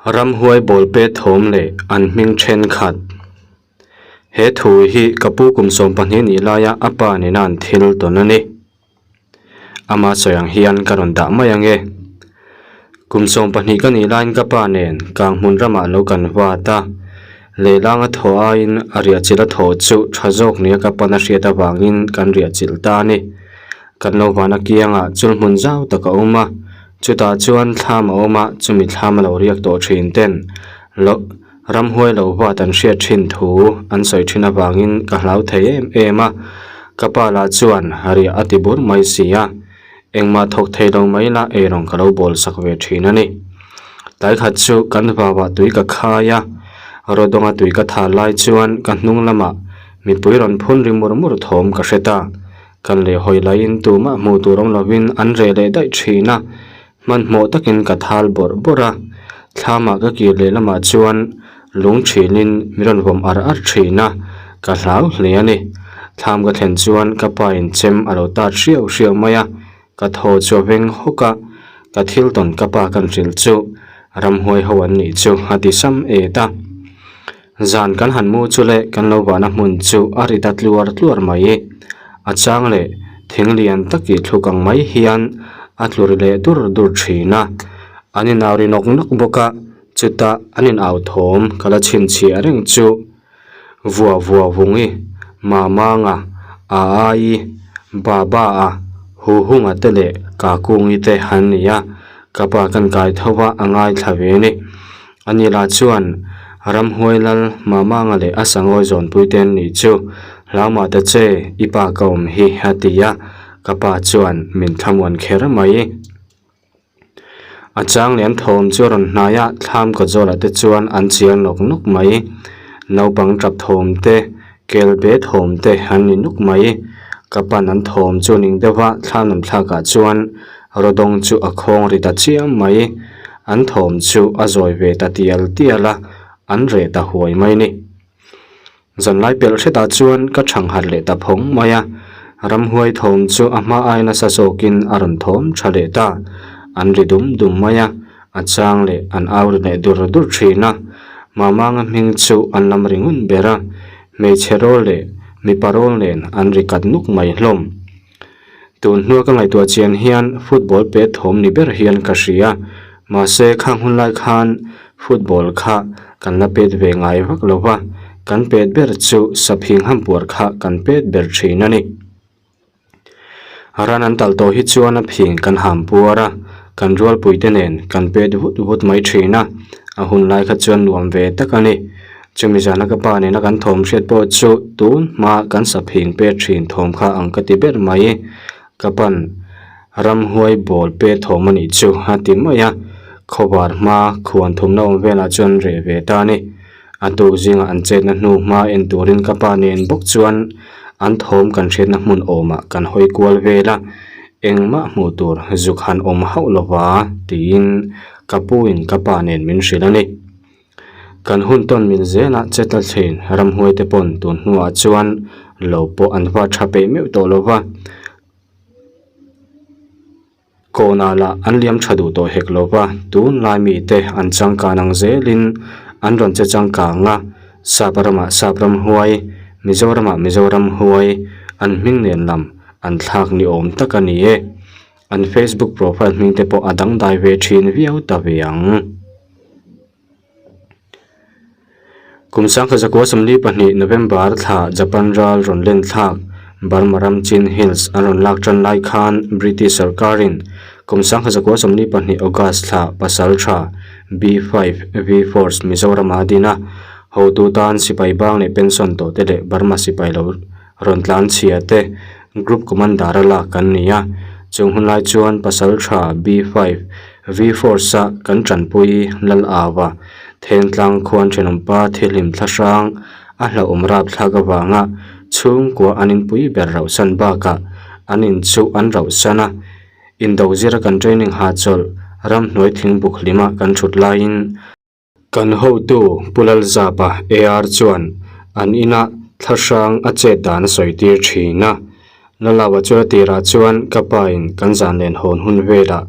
Ramhuai bawl pet thawm leh an hming thenkhat. He thu hi ka pu kum 12 nih laia a pa nena an thil tawn a ni. Ama sawi ang hian ka rawn dah mai ang e. Kum 12 ka nih laiin ka pa nen kang hmun ramah lo kan vat a. Lehlang a thaw aiin a riahchilh a thaw chu tha zawk nia ka pan a hriat avangin kan riahchilh ta a ni. Kan lo van a kiangah chul hmun zau tak a awm a, chutah chuan thlam a awm a, chumi thlam a lo riak tawh thin ten lo ramhuai lo vat an hriat thin thu an sawi thin avangin ka hlau thei em em a, ka pa lah chuan riah a ti bur mai si a, engmah thawk thei lo mai la eirawng ka lo bawl sak ve thin a ni. Tlai khat chu kan vauah tui ka khai a, Rawdawnga tui ka thah lai chuan ka hnung lamah mipui rawn phun ri mur mur thawm ka hre ta. Kan leh hawi laiin tumah hmuh tur awm lovin an reh leh daih thin a, hmanhmawh takin ka thal bawrh bawrh a, thlamah ka kir leh lamah chuan lung thilin min rawn vawm ar ar thin a, ka hlau hle a ni. Thlam ka thlen chuan ka pa in chem a lo tat hriau hriau mai a, ka thaw chu a veng hawk a, ka thil tawn ka pa kan hrilh chu ramhuai ho an nih chu a ti sam et a. Zan kan han mu chu leh kan lo vahna hmun chu a ri ta tluar tluar mai. A chang leh thing lian taki thluk ang mai hian a tlu ri leh dur dur thin a. An inau ri nawk nawk bawk a, chutah an inau thawm ka la chhinchhiah reng chu. Vua vua vungi, Mamanga, Aaii, Baba a, Huhunga te leh Kakungi te an ni a, ka pa kan kai tho va a ngaithla ve a ni. Ani lah chuan Ramhuai lal Mamanga leh a sangawi zawnpui te an nih chu, Hlaumah ta che, i pa ka awm hi a ti a, ka pa chuan min thlamuan kher mai. A chang leh an thawm chu a rawn hnai a, thlam ka zawlah te chuan an chiar nawk nawk mai. Naupang tap thawm te, kel be thawm te an ni nuk mai. Ka pan an thawm chu ning deuh a, thlam lam thlakah chuan Rawdawng chu a khawng ri ta chiam mai. An thawm chu a zawi ve ta tial tial a, an reh ta huai mai ni. Zanlai pelh hretah chuan ka thang harh leh ta phawng mai a, ramhuai thawm chu a hma ai nasa zawkin a rawn thawm tha leh ta. An ri dum dum mai a, a chang leh an au ri leh dur dur thin a. Mamanga hming chu an lam ri ngun ber a, hmeichhe rawl leh mipa rawl nen an ri kat nuk mai hlawm. Tun hnua ka ngaihtuah chian hian football pet thawm ni ber hian ka hria. Mahse khang hun lai khan football kha kan la pet ve ngai vak lo va, kan pet ber chu saphing hampuar kha kan pet ber thin a ni. Ran an talh tawh hi chuan a phing kan ham puar a, kan rualpuite nen kan pet vut vut mai thin a, a hun lai kha chuan nuam ve tak a ni. Chumi zana ka pa nena kan thawm hriat pawh chu tun hma kan saphing pet thin thawm kha ang ka ti ber mai. Ka pan ramhuai bawl pet thawm a nih chu a ti mai a, khawvar hma khuan thumna awm velah chuan reh ve ta a ni. A tuk zingah an chetna hnu hma en turin ka pa nen bawk chuan an thawm kan hriatna hmun awmah kan hawi kual vel a, engmah hmuh tur zuk han awm hauh lova tiin ka puin ka pa nen min hrilh a ni. Kan hun tawn mil zelah chetla thlin ramhuai te pawn tun hnuah chuan lo pawh an va tha peih meuh tawh lo va, kawnah lah an liam tha duh tawh hek lo va, tunlai mite an changkan ang zelin an rawn che changkang a, sap ramah sap ramhuai, Mizoramah Mizoram huai an hming nen lam an thlak ni awm tak a ni e. An Facebook profile hming te pawh a dangdai ve thin viau ta ve ang. Kum 1942 November thla Japan ral rawn len thlak Burma ram Chin Hills an rawn lak tan lai khan British sarkarin kum 1942 August thla pasal tha B5 V Force Mizoram a din a, hotu tan sipai bang leh pension tawh te leh Burma sipai lo rawn tlan chhia te Group Commander a lak an ni a, chung hun lai chuan pasal tha B5 V Force a kan tanpui lal ava Thentlang khuan thenawmpa thilhlim thlahrang a hlauhawm rapthlak avanga chhungkua an inpui ber rauhsan bakah an in chu an rauhsan a, indo zira kan training hahchawlh ramhnuai thingbuk hlima kan thut laiin. Kan hotu Pu Lalzapa AR chuan an inah thlahrang a chet dan a sawi tir thin a. Lalaua chu a tirah chuan ka pa in kan zan len hawn hun velah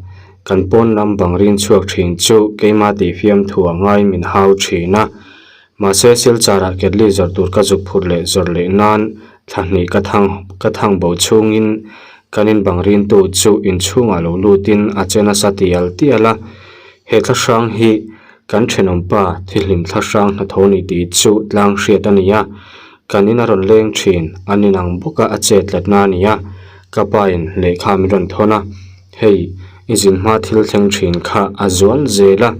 Kan pawn lam bang rin chhuak thin chu keima tih fiamthu a ngai min hau thin a. Mahse Silchar ah ketli zawrh tur ka zuk phurh leh zawrh leh nan thla hnih ka thang ka thang bo chhungin kan in bang rintu chu inchhungah lo lutin a che nasa tial tial a. He thla hrang hi kan thenawmpa thihlim thla hrang hnathawh ni tih chu tlang hriat a ni a. Kan in a rawn leng thin an inang bawk a a chet tlatna a ni a. Ka pa in lehkha min rawn thawn a. Hei, i zin hma thil thleng thin kha a zual zel a,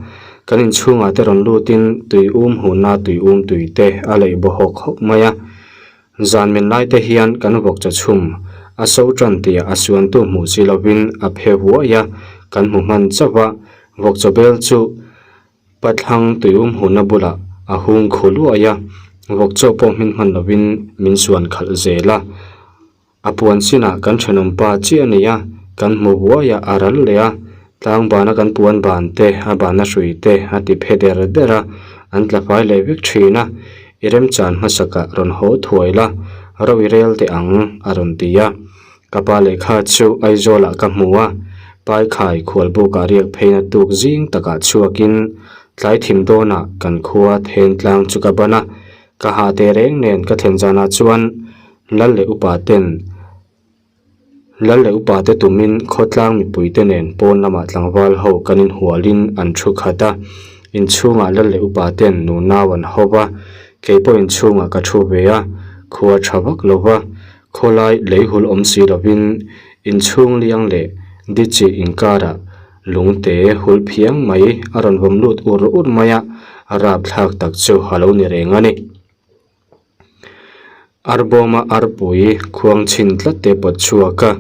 kan inchhungah te rawn lutin tui um hunna tui um tui te a leih baw hawk hawk mai a. Zan min lai te hian kan vawk chaw chhum a so tan tih a suantu hmuh si lovin a phe vuai a, kan hmu hman chauh a, vawk chaw bel chu Pathlang tui um hunna bulah a hung khu luai a, vawk chaw pawh hmin hman lovin min suan khalh zel a. A puan sinah kan thenawm pa chiah a ni a, kan hmu huai a, a ral leh a, tlang bana kan puan ban te, a bana hrui te a ti phe der der a, an tla fai leh vek thin a, i remchan hmasakah rawn haw thuai la, ro i rel teh ang a rawn ti a. Ka pa lehkha chu Aizawlah ka hmu a, Paikhai khualbukah riak pheina tuk zing takah chhuakin tlai thim dawnah kan khua Thentlang chu ka ban a, ka hah teh reng nen ka thlen zanah chuan Lal leh upa ten Lal leh upa te tumin khawtlang mipui te nen pawn lamah tlangval ho kan inhualin an thu khat a, inchhungah lal leh upa ten nunau an ho va, kei pawh inchhungah ka thu ve a, khua tha vak lo va, khawlai lei hul awm si lovin inchhung liang leh dichi inkarah lungte hul phiang mai a rawn vawm lut ur ur mai a, rapthlak tak chu a lo ni reng a ni. Arbawma arpui khuang chhin tlat te pawt chhuak a,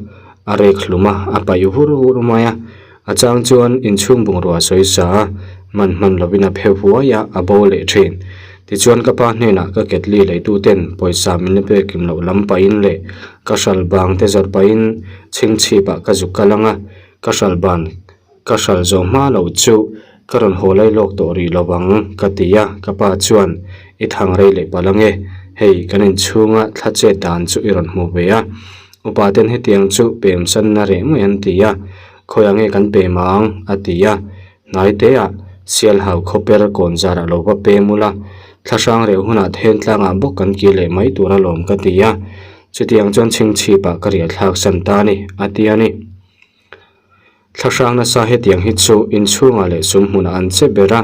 a rek hlum a, a paih vur vur mai a. A chang chuan inchhung bungrua sawi sa a, man hman lovin a phe vuai a, a bo leh thin. Tichuan ka pa hnenah ka ketli leituten pawisa min la pek kim loh lam pahin leh ka hral bang te zawrh pahin chhingchhipah ka zuk kal ang a, ka hral ban Ka hral zawh hma loh chu ka rawn haw lai lawk tawh rih lo ang ka ti a, ka pa chuan i thang rei leh palh ange, hei kan inchhunga thla chet dan chu i rawn hmu ve a, upa ten hetiang chu pem sanna reh mai an ti a, khawiah nge kan pem ang a ti a, hnai teah Sialhau khawper kawn zarah lo va pem ula, thla hrang reh hunah then tlangah bawk kan kir leh mai tur alawm ka ti a, chutiang chuan chhingchhipah ka riah thlak san ta a ni a ti a ni. Thla hrang nasa hetiang hi chu inchhungah leh sum hmunah an che ber a,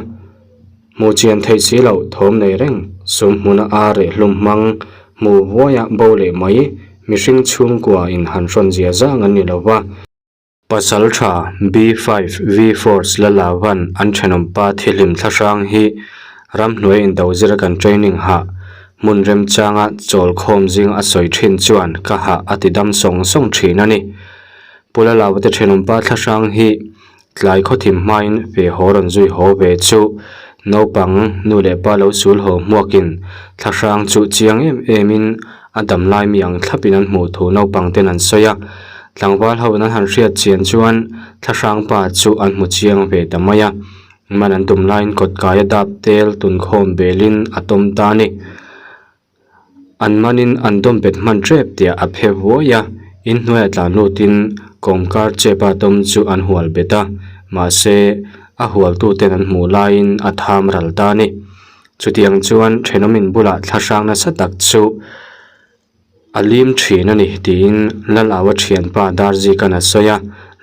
hmuh chian theih si loh thawm nei reng, sum hmuna a reh hlum hmang, hmu vuaia bo leh mai, mihring chhungkua in han hrawn zia zang an ni lo va. Pasaltha B5 V-Force la lava'n an thenawmpa thihlim thla hrang hi ramhnuai indo zira kan training hah hmun remchanga chawl khawm zing a sawi thin chuan ka hah a ti dam sawng sawng thin a ni. Pula Lavate thenawmpa thla hrang hi tlai khawthim hmain ve haw rawn zui haw ve chu naupang nu leh pa lo sul haw hmuakin thla hrang chu chiang em emin a dam lai mi ang thlapin an hmuh thu naupang ten an sawi a. Tlangval ho in an han hriat chian chuan thla hrang pa chu an hmu chiang ve ta mai a. Man an tum laiin kawtkaia dap tel tunkhawm belin a tawm ta a ni. An manin an dawm bet hman tep tiah a phe vuai a, inhnuaiah tlan lutin kawngkar chepa tawm chu an hual bet a, mahse a hualtuten an hmuh laiin a tham ral ta a ni. Chutiang chuan thenawm in bulah thla hrang nasa tak chu a lim thin a ni tiin Lalaua thianpa Darzikan a sawi a,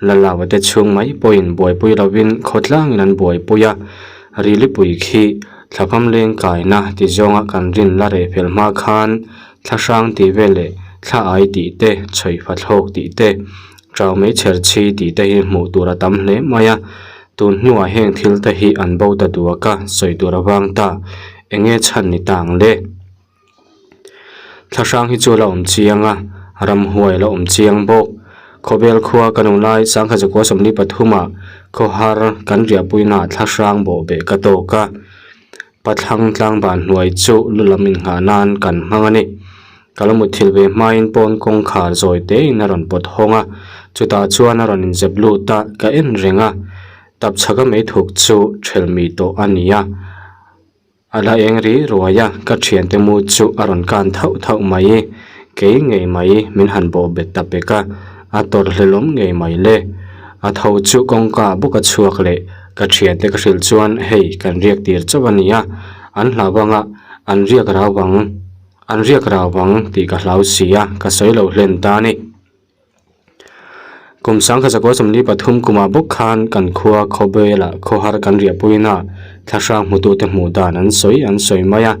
Lalaua te chhung mai pawhin buaipui lovin khawtlangin an buaipui a, Rilipui khi Thlafam leng kaina ti zawnga kan rin la reh fel hma khan thla hrang tih vel leh thla ai tih te, chhawifa thlawk tih te, ṭau mai chher chhi tih te hi hmuh tur a tam hle mai a. Tun hnuah heng thil te hi an bo ta duak a, sawi tur a vang ta. Enge chhan ni ta ang le? Thla hrang hi chu a la awm chiang a, ramhuai a la awm chiang bawk. Khawvel khua kan awm lai sangkhat zakua 43 ah khawhar kan riahpuina ah thla hrang bawh beh ka tawk a, pathlang tlangban hnuai chu lu lam inghah nan kan hmang a ni. Ka lo mutthilh ve hmain pawn kawngkhar zawi tein a rawn pawt hawng a, chutah chuan a rawn inzep lut a, ka en reng a, tapchhaka meithuk chu ṭhelmi tawh a ni a. A la eng ri ruai a, ka thiante mu chu a rawn kan thauh thauh mai. Kei ngei mai min han bawh bet ta pek a, a tawrh hlelawm ngei mai le. A tho chu kawngka bawk a chhuak leh ka thiante ka hrilh chuan hei kan riak tir chauh a nia, an hlau anga an riak rau ang an riak rau ang tih ka hlau si a, ka sawi lo hlen ta a ni. Kum sangkhat zakua 43 kumah bawk khan kan khua khawbelah khawhar kan riahpuina thlahrang hmutute hmuh dan an sawi an sawi mai a,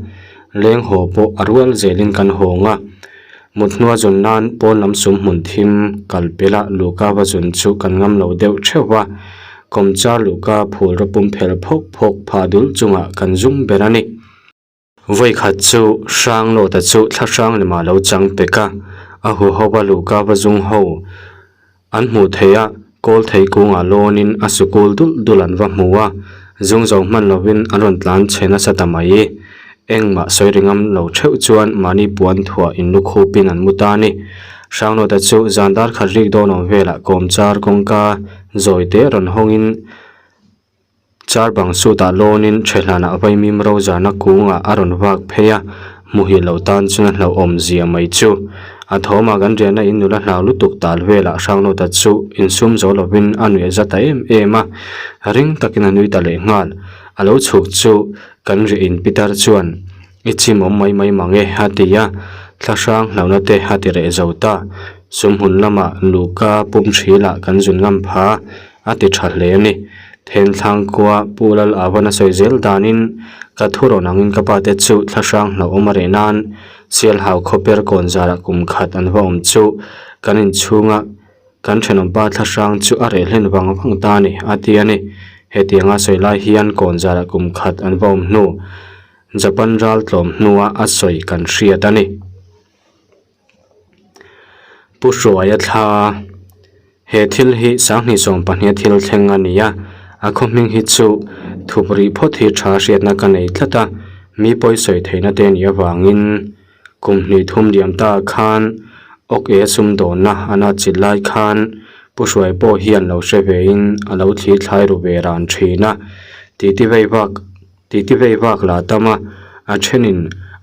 leng haw pawh a rual zelin kan hawng a. Mut hnua zun nan pawn lam sum hmun thim kal pelah luhka va zun chu kan ngam lo deuh theuh va, kawmchar luhka phul rawpum phel phawk phawk phah dul chungah kan zum ber a ni. Vawikhat chu Hranglawta chu thlahrang lemah lo chang pek a, a huho va luhka va zung ho an hmuh theih a, kawl thei kungah lawnin a sukul dul dul an va hmu a, zung zo hman lovin an rawn tlan chhe nasa ta mai. Engmah sawi ri ngam lo theuh chuan mahni puan thuah in lukhupin an mu ta a ni. Hranglawta chu zan dar khat rik dawn awm velah kawmchar kawngka zawi te rawn hawngin, Char bang sutah lawnin Thehlanah vaimim rozana kungah a rawn vak phei a, hmuhil loh tan chuan a hlauhawm zia mai chu. A thawmah kan riahna in nula hlau lutuk tal velah Hrangnawta chu insum zo lovin a nuih a za ta em em a, ring takin a nui ta leh nghal. A lo chhuk chu kan riah in pitar chuan I chim awm mai mai mang e a ti a, thlahrang hlauhna te a ti reh zo ta. Sumhmun lamah luhka pum hrilah kan zun ngam pha a ti tha hle a ni. Thenthlang khua Pu Lal Avan a sawi zel danin ka thu rawn angin ka pa te chu thlahrang hlauhawm a reh nan Sialhau khawper kawn zarah kum khat an va awm chu kan inchhunga kan thenawmpa thlahrang chu a reh hlen vang vang ta a ni a ti a ni. Hetianga sawi lai hian kawn zarah kum khat an va awm hnu Japan ral tlawm hnua a sawi kan hriat a ni. Pu Hruaia thla He thil hi sanghnih 12 a thil thleng a ni a, a khaw hming hi chu thup rih phawt hi tha hriatna ka nei tlat a, mi pawi sawi theihna te nih avangin kum hnih thum liam ta khan awk e sumdawnna an a chilh lai khan Pu Hruai pawh hian lo hre vein a lo thli thlai ru ve ran thin a, titi vei vak Titi vei vak la tam a, a thenin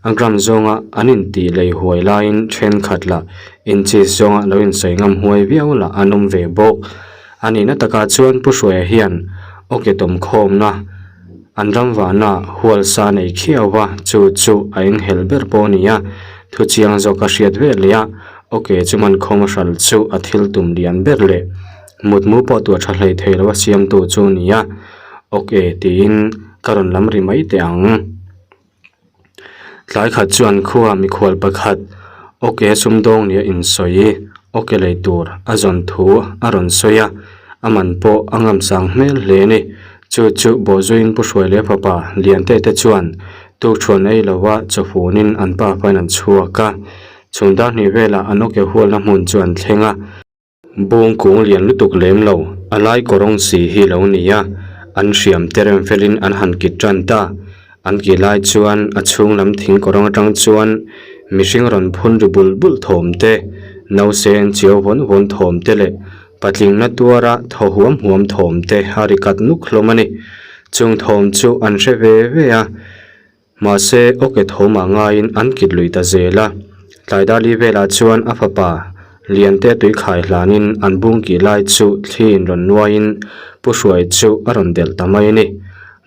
a gram zawnga an intih lei huai laiin thenkhat lah inchis zawnga lo insawi ngam huai viau lah an awm ve bawk. A nihna takah chuan Pu Hruaia hian awke tawm khawmna an ram vahna hual sa nei khiau va, chu chu a enghelh ber pawh a ni a, thu chiang zawk a hriat ve leh a, awke chu man khawm a hral chu a thil tum lian ber leh mutmu pawh tuah tha hlei thei lo a siamtu chu a ni a. Ok tiin ka rawn lam ri mai teh ang. Tlai khat chuan khua mikhual pakhat ok sumdawng nia insawi ok lei tur a zawn thu a rawn sawi a, a man pawh a ngam sang hmel hle a ni. Chu chu bawhzuiin Pu Hruai leh fapa Liante te chuan tukṭhuan ei lova chawfunin an pa pain an chhuak a, chhung dar hnih velah an ok hualna hmun chu an thleng a. Bawng kung lian lutuk lem lo, a lai kawrawng si hi lo ni a, an hriam te rem felin an han kit tan ta. An kih lai chuan a chhung lam thing kawrawng atang chuan mihring rawn phun ri bul bul thawm te, nausen chiau vawn vawn thawm te leh patling na tuara thaw huam huam thawm te a ri kat nuk hlawm a ni. Chung thawm chu an hre ve ve a. Mahse, awke thawmah ngaiin an kit lui ta zel a. Tlaidali velah chuan a fapa Liante tui khai hlanin an bung kih lai chu thliin rawn nuaiin Pu Hruai chu a rawn delh ta mai a ni.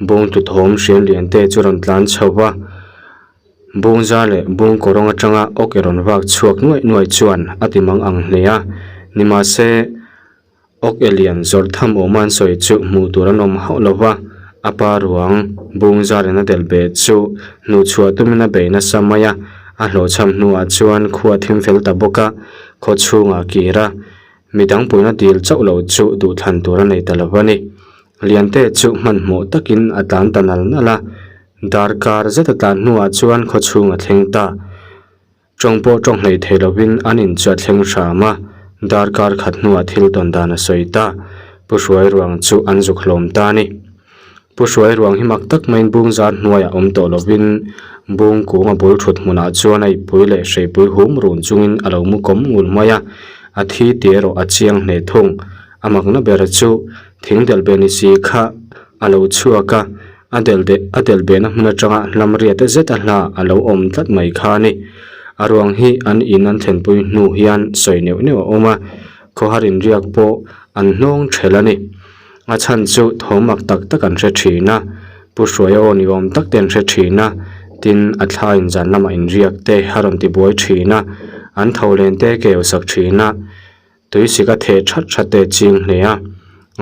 Bung tlu thawm hriam Liante chu rawn tlan chho va, bung za leh bung kawrawng atanga awke rawn vak chhuak nuaih nuaih chuan a ti mang ang hle a. Nimahse, Awk e lian zawrh tham awm an sawi chu hmuh tur an awm hauh lo va, a pa ruang bung zarin a delh beh chu hnuhchhuah tumin a bei nasa mai a, a hlawhchham hnuah chuan khua thim fel ta bawk a, khaw chhungah kir a, midang puihna dil chauh lo chu duhthlan tur a nei ta lo a ni. Liante chu hmanhmawh takin a tlan ta nal nal a, darkar zet a tlan hnuah chuan khaw chhung a thleng ta. Tawng pawh tawng hleih thei lovin an in chu a thleng hram a, darkar khat hnuah thil tawn dan a sawi ta. Pu Hruai ruang chu an zuk hlawm ta a ni. Pu Hruai ruang hi mak tak maiin bung zar hnuaiah awm tawh lovin bung kung a bul thut hmunah chuan a ipui leh hreipui hum run chungin a lo mu kawm ngul mai a, a thi tih erawh a chiang hle thung. A makna ber chu thing delh beh ni si kha a lo chhuak a, A delh beh a delh behna hmun atanga hlam riat zet a hla a lo awm tlat mai kha a ni. A ruang hi an in an thlenpui hnu hian sawi neuh neuh a awm a. Khawhar inriak pawh an hnawng ṭhelh a ni. A chhan chu thawm mak tak tak an hre ṭhin a, Pu Hruaia aw ni awm tak te an hre ṭhin a, tin a thla in zan lamah inriak te a rawn ti buai ṭhin a, an tho len te keu sak ṭhin a, tui sik a theh that that te a ching hle a,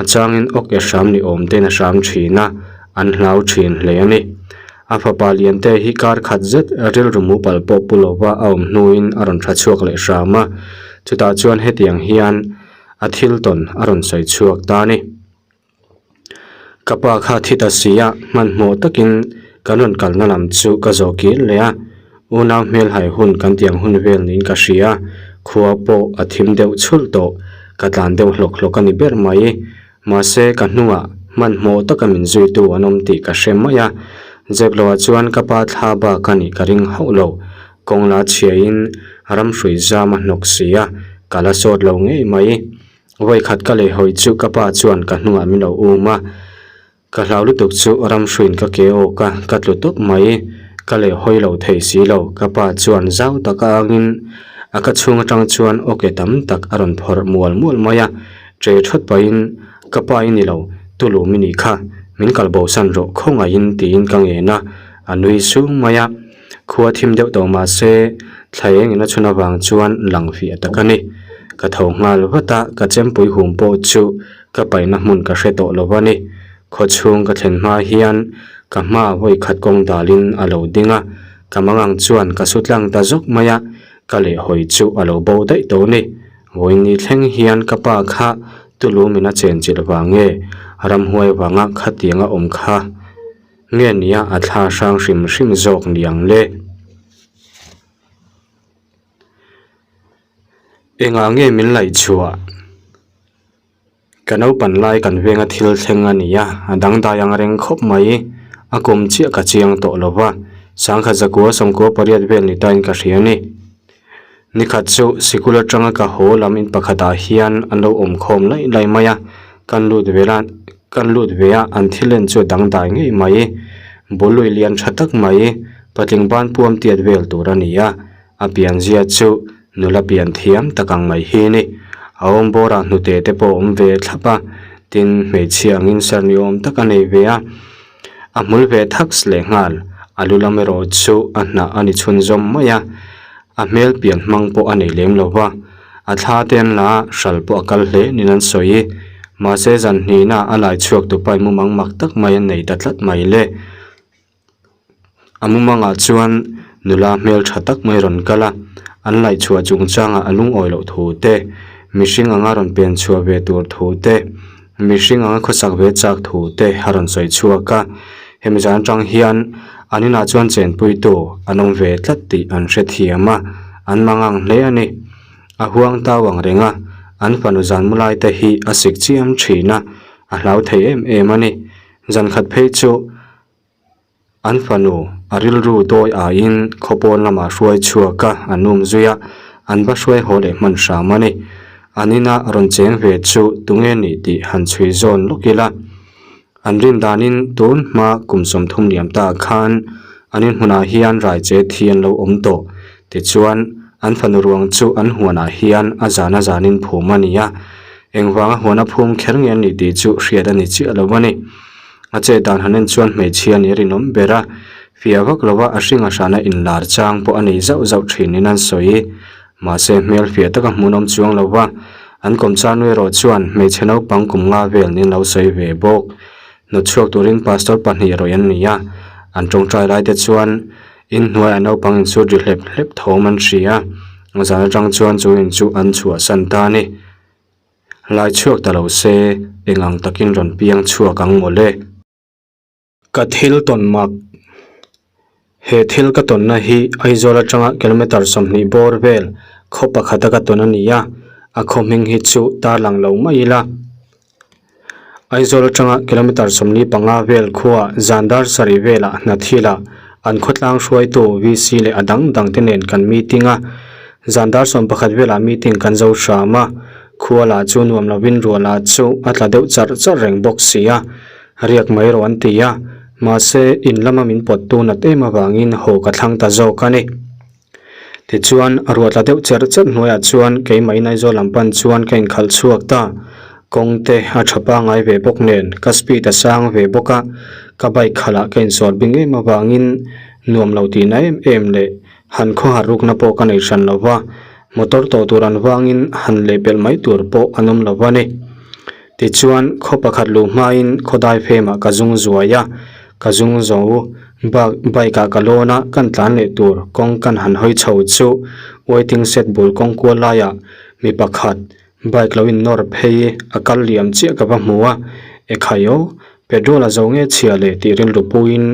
a changin awk e hram ni awm tein a hram ṭhin a, an hlau ṭhin hle a ni. A fapa Liante hi kar khat zet rilru mu pal pawh pu lova a awm hnuin a rawn tha chhuak leh hram a, chutah chuan hetiang hian a thil tawn a rawn sawi chhuak ta a ni. Ka pa kha thi ta si a, hmanhmawh takin kan rawn kalna lam chu ka zawh kir leh a, unau hmelhai hun kan tiang hun vel niin ka hria, khua pawh a thim deuh chhulh tawh, ka tlan deuh hlawk hlawk a ni ber mai. Mahse ka hnungah hmanhmawh taka min zuitu an awm tih ka hre mai a, zep loah chuan ka pa thla bak a nih ka ring hauh lo, kawng la chhiain ramhrui zam a hnawk si a, ka la sawt lo ngei mai. Vawikhat ka lei hawi chu ka pa chuan ka hnungah min lo um a, ka hlau lutuk chu ramhruiin ka ke awk a, ka tlu tawp mai. Ka lei hawi lo thei si lo, ka pa chuan zau taka angin a ka chhung atang chuan awke tam tak a rawn phawrh mual mual mai a, ṭe ṭhawt pahin ka pa i ni lo, tulum i nih kha, min kal bosan rawh khawngaihin tiin ka ngen a, a nui sung mai a. Khua thim deuh tawh mah se, thla eng in a chhun avang chuan lang fiah tak a ni. Ka tho nghal vat a, ka chempui hum pawh chu ka paihna hmun ka hre tawh lo a ni. Khaw chhung ka thlen hma hian ka hma vawi khat kawng dalin a lo ding a, ka mangang chuan ka su tlang ta zawk mai a, ka lehhawi chu a lo bo daih tawh a ni. Vawiin thleng hian ka pa kha tulum in a chenchilh vang nge ramhuai vanga khatianga awm kha Nge nia a thla hrang hrim hrim zawk ni ang le? Engah nge min laih chhuah? Ka naupan lai kan venga thil thleng a ni a, a dangdai ang reng khawp mai. A kum chiah ka chiang tawh lo va, sangkhat zakua sawmkua pariat vel ni tain ka hria a ni. Nikhat chu sikul atanga ka haw lam in pakhatah hian an lo awm khawm laih laih mai a, kan lut ve la kan lut ve a an thil en chu a dangdai ngei mai. Bul lui lian tha tak mai patling ban puam tiat vel tur a ni a, a pianzia chu nula pian thiam tak ang mai hi a ni. A awm bawrah hnute te pawh a awm ve thlap a, tin hmeichhia angin ser ni awm tak a nei ve a. A hmul ve thaks leh nghal, a lu lam erawh chu a hnah a ni chhunzawm mai a, a hmel pian hmang pawh a nei lem lo va, a thla te an la a, hral pawh a kal hle niin an sawi. Mahse zan hnihna a lai chhuak tu pain mumang mak tak mai an nei ta tlat mai le. A mumangah chuan nula hmel tha tak mai rawn kal a, an laih chhuah chungchangah a lungawi loh thu te, mihring anga rawn pian chhuah ve tur thu te, Mihring anga khawsak ve chak thu te a rawn sawi chhuak a, hemi zan atang hian an inah chuan chenpuitu an awm ve tlat tih an hrethiam a, an mangang hle a ni. A huang tau ang reng a, an fanu zan mu lai te hi a sik chiam thin a, a hlau thei em em a ni. Zan khat phei chu. An fanu a rilru dawi aiin khawpawn lamah hruai chhuak a, an um zui a, an va hruai haw leh hman hram a ni. An ina rawn cheng ve chu tunge nih tih han chhui zawn lawk ila. An rin danin tun hma kum 30 liam ta khan an inhmunah hian raiche thi an lo awm tawh. Tichuan, an fanu ruang chu an huanah hian a zan a zanin phum a ni a, engvanga huana phum kher nge an nih tih chu hriat a ni chiah lo a ni. A chet dan han en chuan hmeichhia nih a rinawm ber a, fiah vak lova a hring a hrana inlar chang pawh a nei zauh zauh thinin an sawi. Mahse hmel fiah taka hmuhnawm chuang lo va, an kawmchar nu erawh chuan hmeichhe naupang kum nga vel niin lo sawi ve bawk. Hnawt chhuak turin pastor pahnih rawih an ni a, an tawngtai lai te chuan inhnuai a naupang insut ri hlep hlep thawm an hria a, zan atang chuan chu in chu an chhuahsan ta a ni. Lai chhuak ta lo se, eng ang takin rawn piang chhuak ang maw le? Ka thil tawn mak. He thil ka tawnna hi Aizawl atanga kilometre 20 bawr vel khaw pakhata ka tawn a ni a, a khaw hming hi chu tarlang lo mai ila. Aizawl atanga kilometre 45 vel khuaa zan dar sarih velah hna thilah an khawtlang hruaitu VC leh a dang dangte nen kan meeting a, Zan dar 11 velah meeting kan zo hram a, khua lah chu nuam lovin ruah lah chu a tla deuh charh charh reng bawk si a, riak mai rawh an ti a, mahse in lama min pawt tu nat em avangin haw ka thlang ta zawk a ni. Tichuan, ruah tla deuh cherh cherh hnuaiah chuan keimah Aizawl lam pan chuan ka inkhalh chhuak ta. Kawng te a tha pangngai ve bawk nen ka speed a sang ve bawk a, ka bike khalh ah ka insawr bing em avangin nuam lo tihna em em leh han khawhar rukna pawh ka nei hran lo va, motor tawh tur an vangin han lehpelh mai tur pawh an awm lo va ni. Tichuan, khaw pakhat luh hmain khawdai femah ka zung zuai a, ka zung zo bak bike ah ka lawn a, kan tlan leh tur kawng kan han hawi chho chu waiting shed bul kawng kual laiah mi pakhat bike lo in nawr phei a kal liam chiah ka va hmu a, ekhai aw, petrol a zo nge chhia leh tih rilru puiin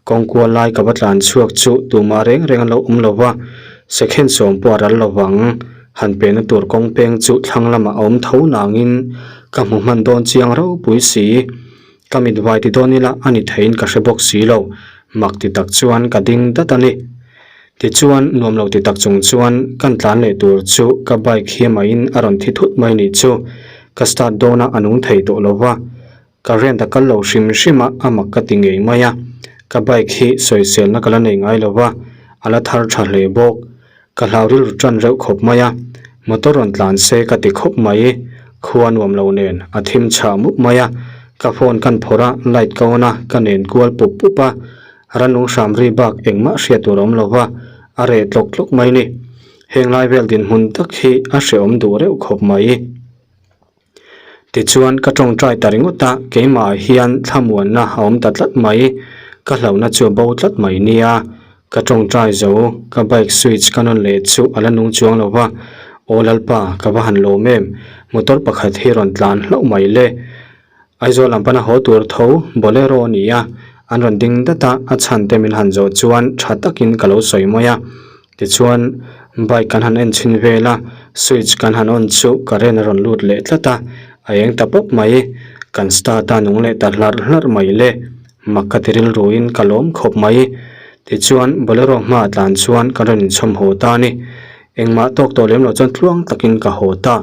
kawng kual lai ka va tlan chhuak chu tumah reng reng an lo awm lo va, second sawm pawh a ral lo vang. Han pehna tur kawng peng chu thlang lamah a awm tho nangin ka hmu hman dawn chiang ropui si. Ka mit vai ti dawn ila a ni theiin ka hre bawk si lo, mak ti tak chuan ka ding dat a ni. Tichuan nuam lo ti tak chung chuan kan tlan leh tur chu ka bike hi amahin a rawn thi thut mai nih chu. Ka start dawn a a nung thei tawh lo va. Current a kal lo hrim hrim a, a mak ka ti ngei mai a. Ka bike hi sawiselna ka la nei ngai lo va, a la thar tha hle bawk. Ka hlau rilru tan reuh khawp mai a, motor rawn tlan se ka ti khawp mai. Khua nuam lo nen a thim chhah mup mai a, ka phone kan phawrh a, light ka on a, ka nen kual pup pup a. Ranung hram ri bak engmah hriat tur a awm lo va, a reh tlawk tlawk mai ni. Heng lai vel dinhmun tak hi a hrehawm duh reuh khawp mai. Tichuan ka tawngtai ta ringawt a, keimah hian thlamuanna a awm ta tlat mai, ka hlauhna chu a bo tlat mai nia. Ka tawngtai zo, ka bike switch ka nawn leh chu a la nung chuang lo va, Aw Lalpa, ka va han lawm em, motor pakhat hi rawn tlan hlauh mai le. Aizawl lam pana haw tur tho Bolero a ni a, an rawn ding dat a, a chhan te min han zawh chuan tha takin ka lo sawi mai a. Tichuan bike kan han en chhin vel a, switch kan han on chu current a rawn lut leh tlat a, a eng ta pawp mai. Kan start a nung leh ta hlarh hlarh mai le, mak ka ti rilruin ka lawm khawp mai. Tichuan Bolero hmaah tlan chuan kan rawn inchhawm haw ta a ni. Engmah tawk tawh lem loh chuan tluang takin ka haw ta.